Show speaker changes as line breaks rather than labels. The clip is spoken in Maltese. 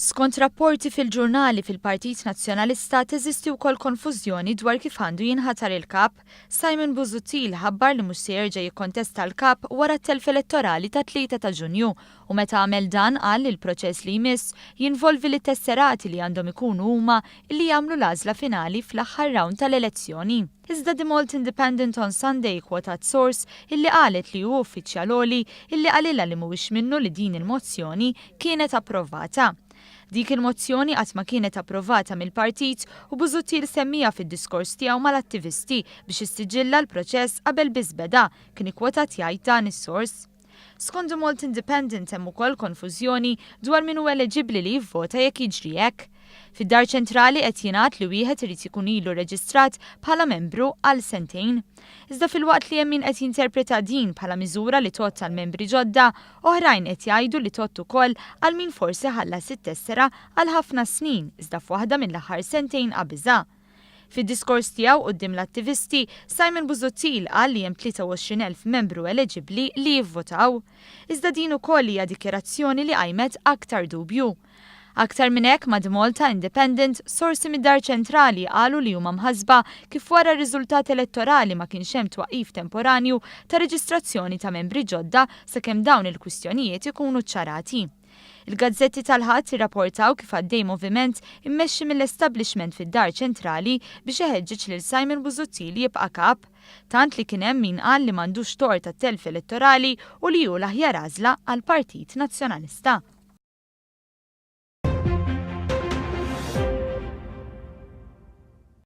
Skont rapporti fil-ġurnali fil-Partit Nazzjonalista teżisti wkoll konfużjoni dwar kif għandu jinħatar il-kap. Simon Busuttil ħabbar li mhux se jerġa' jikkontesta l-kap wara t-telf elettorali tat-3 ta' Ġunju u meta għamel dan qal li l-proċess li jmiss jinvolvi lit-tesserati li għandhom ikunu huma illi jagħmlu l-għażla finali fl-aħħar round tal-elezzjoni. Iżda The Malta Independent on Sunday kwotat source illi qalet li hu uffiċjal għoli illi qalilha li mhuwiex minnu li din il-mozzjoni kienet approvata. Dik il-mozzjoni qatt ma kienet approvata mill-partit u Busuttil semmiha fid-diskors tiegħu mal-attivisti biex issiġilla l-proċess qabel biss beda, kien ikkwotat jgħid dan is-sors. Skont The Malta Independent hemm ukoll konfużjoni dwar min hu eleġibbli li jivvota jekk jiġri hekk. Fid-Dar Ċentrali qed jingħad li wieħed irid ikun ilu reġistrat bħala membru għal sentejn. Iżda filwaqt li hemm min qed jinterpreta din bħala miżura li tgħodd għal membri ġodda, oħrajn qed jgħidu li tgħodd ukoll għal min forsi ħallas it-tessera għal ħafna snin iżda f'waħda mill-aħħar sentejn qabiżha. Fid-diskors tiegħu quddiem l-attivisti, Simon Busuttil qal li hemm 23,000 membru eleġibbli li jivvotaw. Iżda din ukoll hija dikjarazzjoni li qajmet aktar dubju. Aktar minn hekk, ma' The Malta Independent, sorsi mid-Dar Ċentrali qalu li huma mħassba kif wara r-riżultat elettorali ma kienx hemm twaqqif temporanju ta' reġistrazzjoni ta' membri ġodda sakemm dawn il-kwistjonijiet ikunu ċċarati. Il-gazzetti tal-Ħadd irrapportaw kif għaddej moviment immexxi mill-establishment fid-Dar Ċentrali biex iħeġġeġ lil Simon Busuttil jibqa' kap. Tant li kien hemm min qal li m'għandux tort għat-telf elettorali u li hu l-aħjar għażla għall-Partit Nazzjonalista.